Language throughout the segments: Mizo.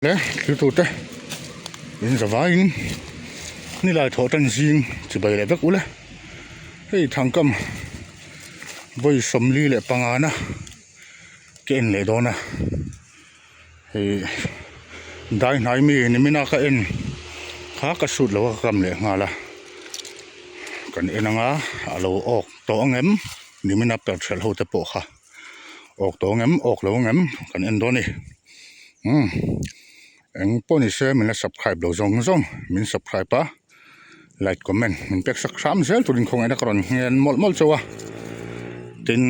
Le thiltute in zavaiin nilai thawh tan zing chibai leh vek ule hei thangkam vawi 45 na ka en leh dawn a hei dai hnai mi nimina ka en kha ka sut lo a ka kam leh nghal a kan en anga a lo awk tawh ang em nimina per ṭhelh ho te pawh kha. Awk tawh ang em awk lo ang em kan en dawn a ni umm eng pawh ni se min la subscribe lo zawng zawng min subscribe a like comment min pek sak hram zel turin khawngaihna ka rawn ngen mawlh mawlh chauh a tin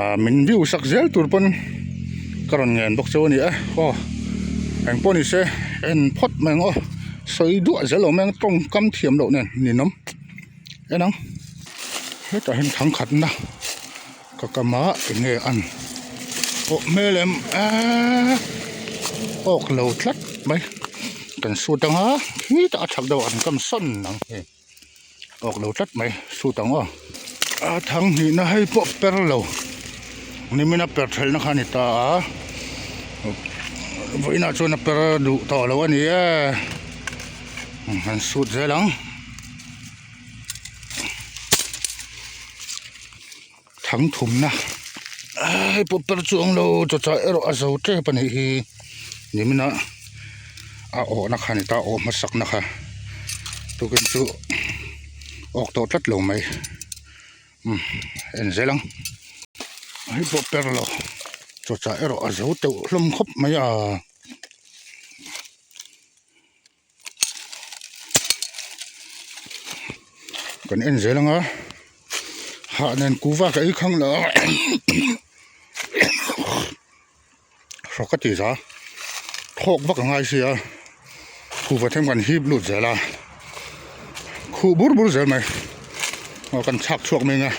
ah min view sak zel tur pawn ka rawn ngen bawk chauh a ni e aw eng pawh ni se en phawt mai ang aw sawi duah zel lo mai ang tawngkam thiam loh nen ninawm. En ang hetah hian thangkhatna ka kam a eng nge an awh hmel em eee awk lo tlat mai kan sut ang a khitah a chhak deuh ah kan kam sawn ang hei awk lo tlat mai sut ang aw a thang hnihna hei pawh per lo nimina per thelhna kha a ni ta a vawiinah chuan a per duh tawh lo a ni e an sut zel ang. Thang thumna hei pawh per chuang lo chawchah erawh a zo tep a nih hi nimina a awhna kha a ni ta a awh hmasakna kha tukin chu awk tawh tlat lo mai umm en zel ang hei pawh per lo chawchah erawh a zo teuh hlawm khawp mai a. Kan en zel anga hah nen kuva ka ei khang lo hrawk ka ti za thawk vak a ngai sia kuva them kan hip lut zel a khuh bur bur zel mai aw kan chhak chhuak mai anga.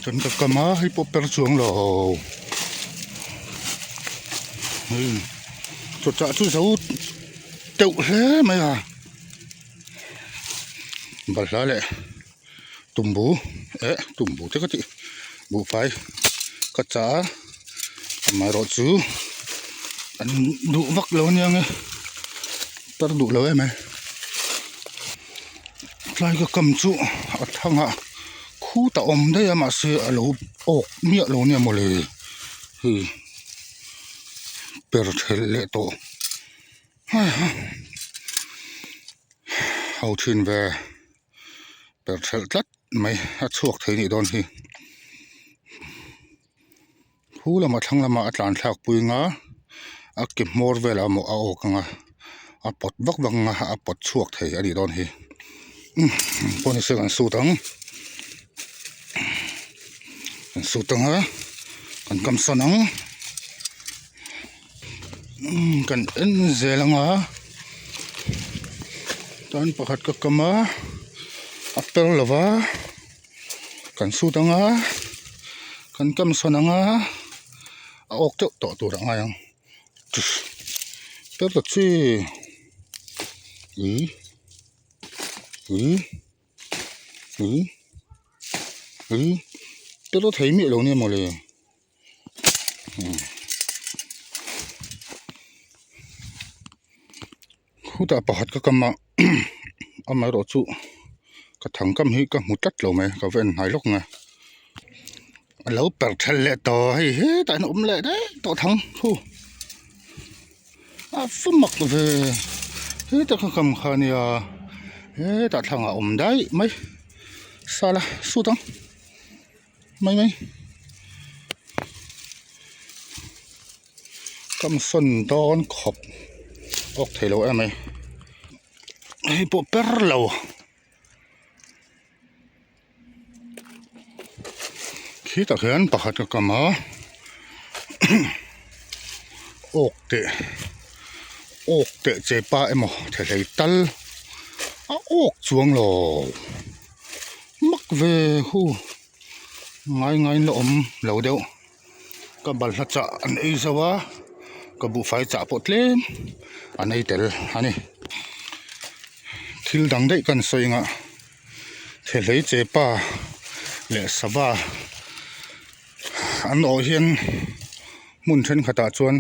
Kan ka kam a hei pawh per chuang lo hei chawchah chu zo teuh hle mai a balhla leh tumbu eh tumbu te ka tih buhfai ka chah a amaherawhchu an duh vak lo ania nge per duh lo em ai. Tlai ka kam chu a thangah khut a awm daih a mahse a lo awk miah lo nia mawle hei per thelh leh tawh ho thin ve per thelh tlat mai a chhuak thei nih dawn hi. Khu lamah thlang lamah a tlan thlak pui ang a a ke hmawr velah maw a awk ang a a pawt vak vak ang a a pawt chhuak thei a nih dawn hi umm pawh ni se kan sut ang kan sut ang a kan kam sawn ang umm kan en zel ang a chuan pakhat ka kam a a per lo va. Kan sut ang a kan kam sawn ang a a awk teuh tawh tur a ngai ang per ta chi ui ui ui ui per ta thei miah lo nia mawle. Khutah pakhat ka kam a amaherawh chu ka thang kam hi ka hmu tlat lo mai ka va en hnai lawk nge a lo per then leh tawh hei hetah hian a awm leh daih tawh thang hu a va mak ve hetah ka kam kha ania hetah thlangah a awm daih mai sala sut ang. Mai mai kam sawn dawn khawp awk thei lo em mai hei pawh per lo khitah khian pakhat ka kam a awk teh awk teh che pa emaw thehlei tal a awk chuang lo. Mak ve hu ngai ngai in la awm lo deuh ka balhla chah an ei zo a ka buhfai chah pawh tlem an ei tel a ni thil dang daih kan sawi ang a thehlei che pa leh sava an awh hian hmun thenkhatah chuan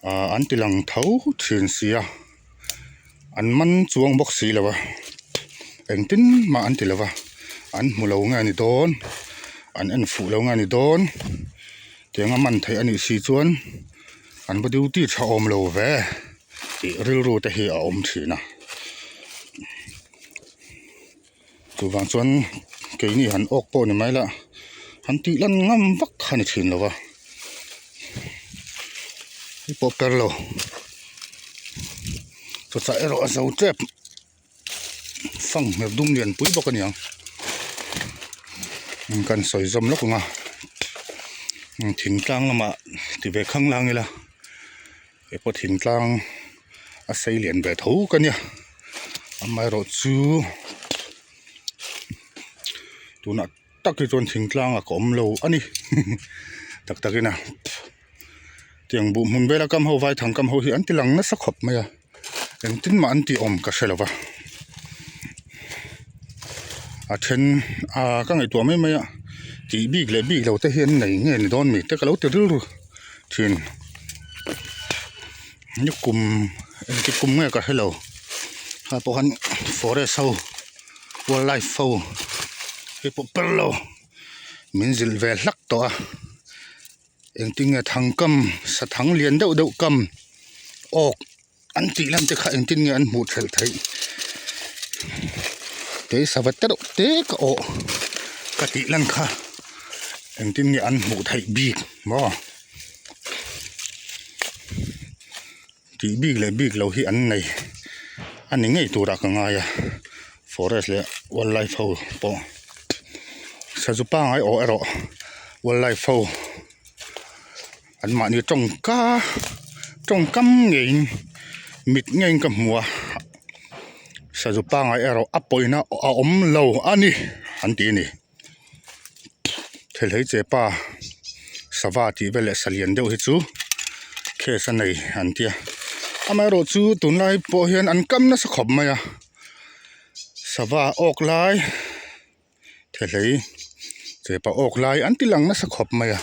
ah an ti lang tho thin si a an man chuang bawk si lo a engtin mah an ti lo va an hmu lo nge a ni dawn an en fuh lo nge a ni dawn tiang a man theih a nih si chuan an va duty tha awm lo ve tih rilru te hi a awm thin a chuvang chuan keini han awk pawh ni mai la han tih lan ngam vak kha ni thin lo va hei pawh per lo chawchah erawh a zo tep fang hmer dum lian pui bawk a ni ang kan sawi zawm lawk ang a thingtlang lamah ti ve khang lang ila hei pawh thingtlang a sei lian ve tho ka nia amaherawh chu tunah tak hi chuan thingtlang ah ka awm lo a ni tak tak in a tiang buh hmun vela kam ho vaithang kam ho hi an ti lang nasa khawp mai a engtin mah an tih awm ka hre lo va a then ah ka ngaihtuah mai mai a tih bik leh bik lo te hi an nei nge ni dawn mi te ka lo ti rilru thin ni kum engti kum nge ka hre lo kha pawh khan forest ho wildlife ho hei pawh per lo min zilh ve hlak tawh a engtin nge thang kam sathang lian deuh deuh kam awk an tih lan te kha engtin nge an hmuh thelh theih kei sava te reuh te ka awh ka tih lan kha engtin nge an hmuh theih bik maw tih bik leh bik lo hi an nei a ni ngei turah ka ngai a forest leh wildlife ho pawh sazu pangai awh erawh wildlife ho an mahni tawngka tawngkam ngeiin mit ngeiin ka hmu a sazu pangai erawh a pawina a awm lo a ni an ti a ni. Thilhlei che pa sava tih vel leh salian deuh hi chu case a nei an tia amaherawh chu tunlai pawh hian an kam nasa khawp mai a sava awk lai thilhlei che pa awk lai an ti lang nasa khawp mai a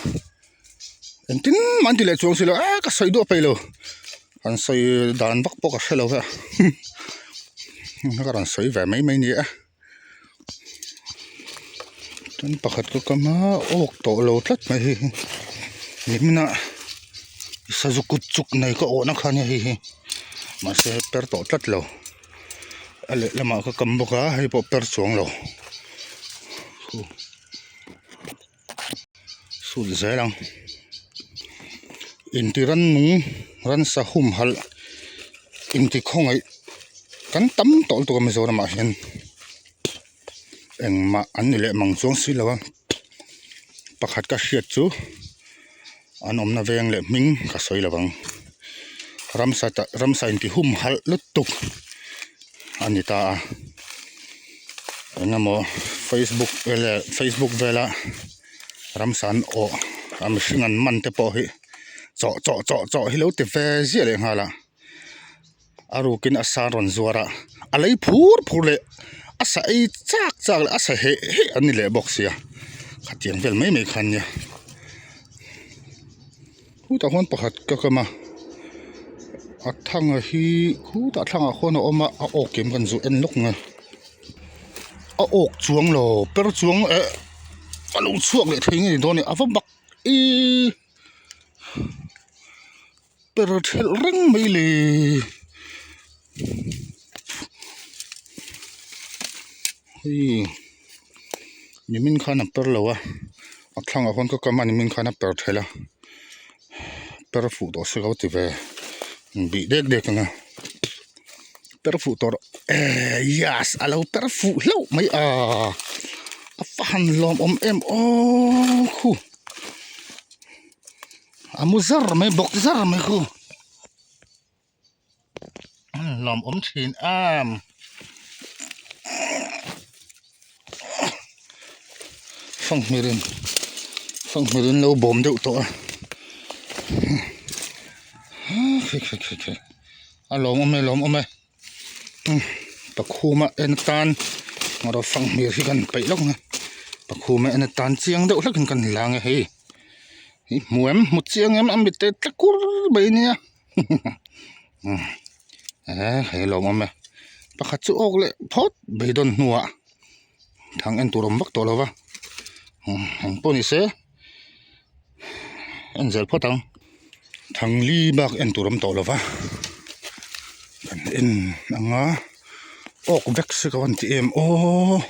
engtin mah an ti leh chuang si lo a ka sawi duah peih lo an sawi dan vak pawh ka hre lo ve a ka rawn sawi ve mai mai ni e. Chuan pakhat ka kam a awk tawh lo tlat mai hei hi nimin ah sazu kut chuk nei ka awh na kha ania hei hi mahse per tawh tlat lo a lehlamah ka kam bawk a hei pawh per chuang lo sut zel ang inti rannung ransa humhalh inti khawngaih kan tam tawh lutuk a Mizoram ah hian engmah an ni leh mang chuang si lo a pakhat ka hriat chu an awmna veng leh hming ka sawi lo ang ramsa tah ramsa inti humhalh lutuk a ni ta a eng emaw facebook leh facebook vela ramsa an awh a mihring an man te pawh hi chawh chawh chawh chawh hi lo ti ve ziah leh nghal a a rukin a sa rawn zuar a a lei phur phur leh a sa ei chak chak leh a sa heh heh an ni leh bawk sia khatiang vel mai mai kha an nia khutah khuan pakhat ka kam a a thanga hi khutah thlangah khuan a awm a a awk em kan zu en lawk nge a awk chuang lo per chuang eh a lo chhuak leh thei nge ni dawn e a va bak iiii. Per thelh reng mai le hei nimin khan a per lo a a thlangah khuan ka kam a nimin khan a per thelh a per fuh tawh se ka ti ve bih dek dek ang a per fuh tawh rawh eh yes a lo per fuh hlauh mai a a fa han lawmawm em aw khu. A mu zar mai bawk zar mai khu lawm awm thin am fanghmir in fanghmir in lo bawm deuh tawh a khi khi khi khi a lawm awm e lawm awm e pakhuma en tan rawh fanghmir hi kan peih lawk ang a. Pakhuma en atan chiang deuh hlekin kan la ang e hei. I hmu em hmu chiang em a mit te tla kur mai ania eh hei lawm awm e pakhat chu awk leh phawt beidawn hnuah thang en tur awm vak tawh lo va eng pawh ni se en zel phawt ang thang li bak en tur awm tawh lo va kan en ang a awk vek se ka van ti em aw.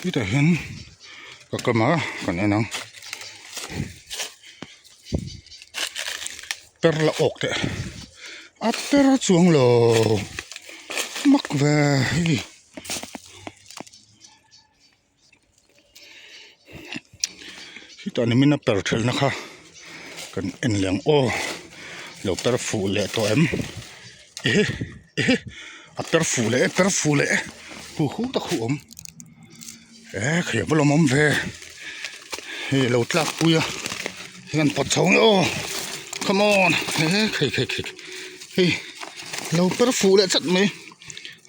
Hetah hian ka kam a kan en ang per la awk teh a per chuang lo mak ve hei hetah nimin a per thelh na kha kan en leh ang aw lo per fuh leh tawh em ehe ehe a per fuh leh e per fuh leh e hu hu tak hu awm eh khi a va lawm awm ve hei a lo tlak pui a hei an pawt chho nge aw come on he khei khei khei hei lo per fuh leh chat mai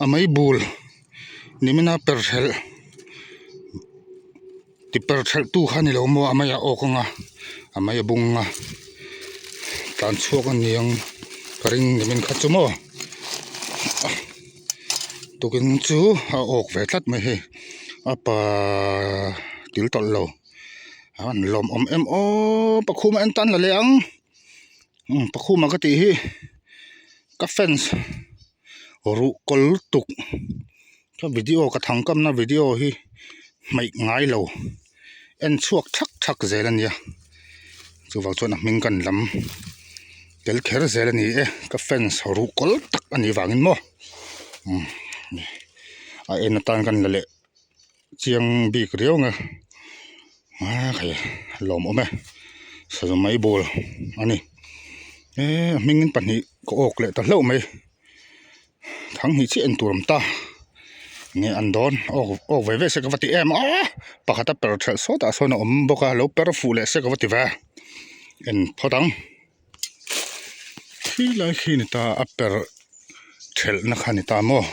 a mei bul nimina per hrelh ti per hrelh tu kha a ni lo maw a mei a awk ang a a mei a bung ang a tlan chhuak a ni ang ka ring nimin kha chu maw tukin chu a awk ve tlat mai hei a pa til tawlh lo a han lawmawm em aw pakhuma en tan la leh ang pakhuma ka tih hi ka fans ruh kawl lutuk ka video ka thang kamna video hi hmaih ngai lo en chhuak thak thak zel a nia chuvang chuan a hming kan lam tel kher zel a ni e ka fans ruh kawl tak a nih vangin maw a en atan kan la leh chiang bik riau ang e ah hei lawmawm e sazu mai bul a ni eh a hming in pahnih ka awk leh ta hlauh mai thang hnih chiah en tur awm ta nge an dawn awk awk ve ve se ka va ti em a pakhat a per thelh sawtah sawn a awm bawk a lo per fuh leh se ka va ti ve en phawt ang khi lai khi ni ta a per thelh na kha ni ta maw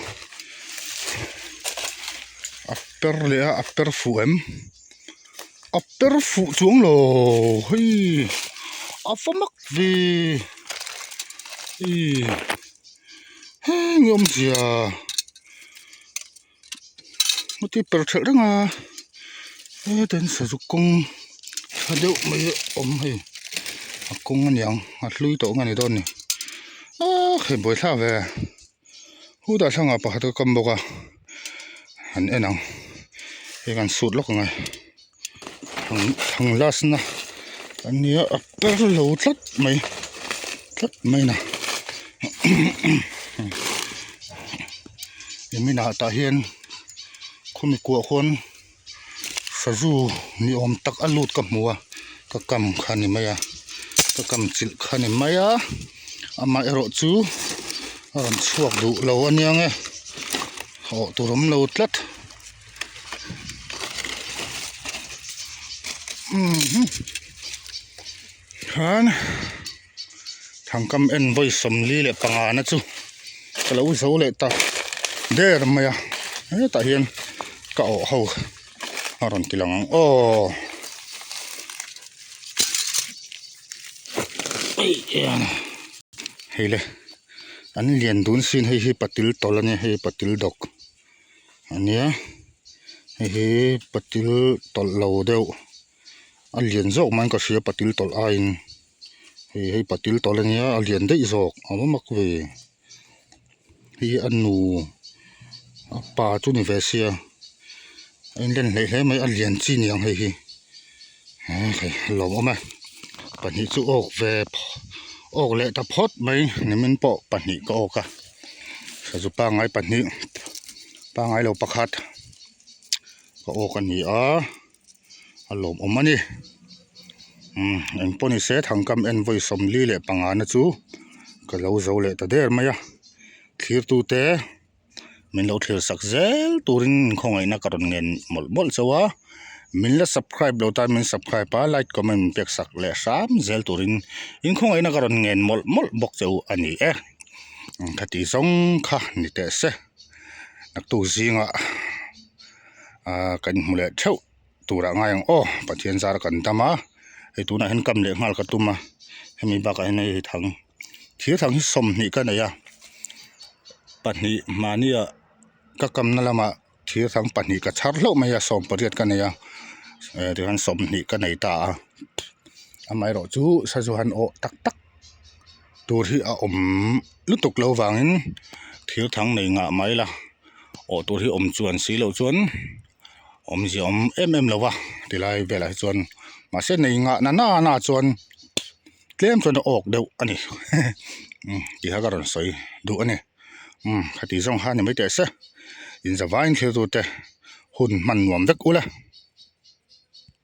a per leh a a per fuh em a per fuh chuang lo hei a fa mak ve ih heng awmzia heti per thelh reng a heta hian sazu kawng tha deuh mai a awm hei a kawng a niang a hlui tawh nge ni dawn ni ah hei buaithlak ve hutah thlangah pakhat ka kam bawk a an en ang hei kan sut lawk ang e thang last na a nia a per lo tlat mai tlat mai na niminah tah hian khawmi kuah khuan sazu ni awm tak a lut ka hmu a ka kam kha a ni mai a ka kam chilh kha a ni mai a amaherawh chu a rawn chhuak duh lo a nia nge awh tur awm lo tlat. Khan thangkam en vawi 45 na chu ka lo zo leh ta der mai a hetah hian ka awh ho a rawn ti lang ang aw hei le an lian dun sin hei hi patil tawlh a nia hei patil dawk. A nia hei hi patil tawlh lo deuh a lian zawk mai in ka hria patil tawlh aiin hei hei patil tawlh a nia a lian daih zawk a va mak ve hei hi a nu a pa chu ni ve sia a inlen hleih hle mai a lian chi ni ang hei hi hei a lawmawm e pahnih chu awk ve awk leh ta phawt mai nimin pawh pahnih ka awk a. Sazu pangngai pahnih pangngai lo pakhat ka awk a ni a a lawmawm a ni umm engpawh ni se thangkam en vawi 45 na chu ka lo zo leh ta der mai a thlir tute min lo thlir sak zel turin khawngaihna ka rawn ngen mawlh mawlh chauh a min la subscribe lo tan min subscribe a like comment min pek sak leh hram zel turin inkhawngaihna ka rawn ngen mawlh mawlh bawk chauh a ni e. Ka tih zawng kha ni teh se naktuk zingah. Ahh kan inhmu leh theuh turah ngai ang aw Pathian zar kan dam a hei tunah hian kam leh nghal ka tum a hemi bakah hian hei thang thir thang hi 20 ka nei a pahnih mahnia ka kamna lamah thir thang pahnih ka chhar hlauh mai a 18 ka nei a eh tihian 20 ka nei ta a amaherawh chu sazu han awh tak tak tur hi a awm lutuk lo vangin thir thang nei ngah mai la awh tur hi awm chuan si loh chuan awmzia awm em em lo va tilai velah hi chuan mahse nei ngah na na na chuan tlem chuan a awk deuh a ni tih kha ka rawn sawi duh a ni umm khati zawng kha ni mai teh se inzavaiin thiltu te hun hman nuam vek ula.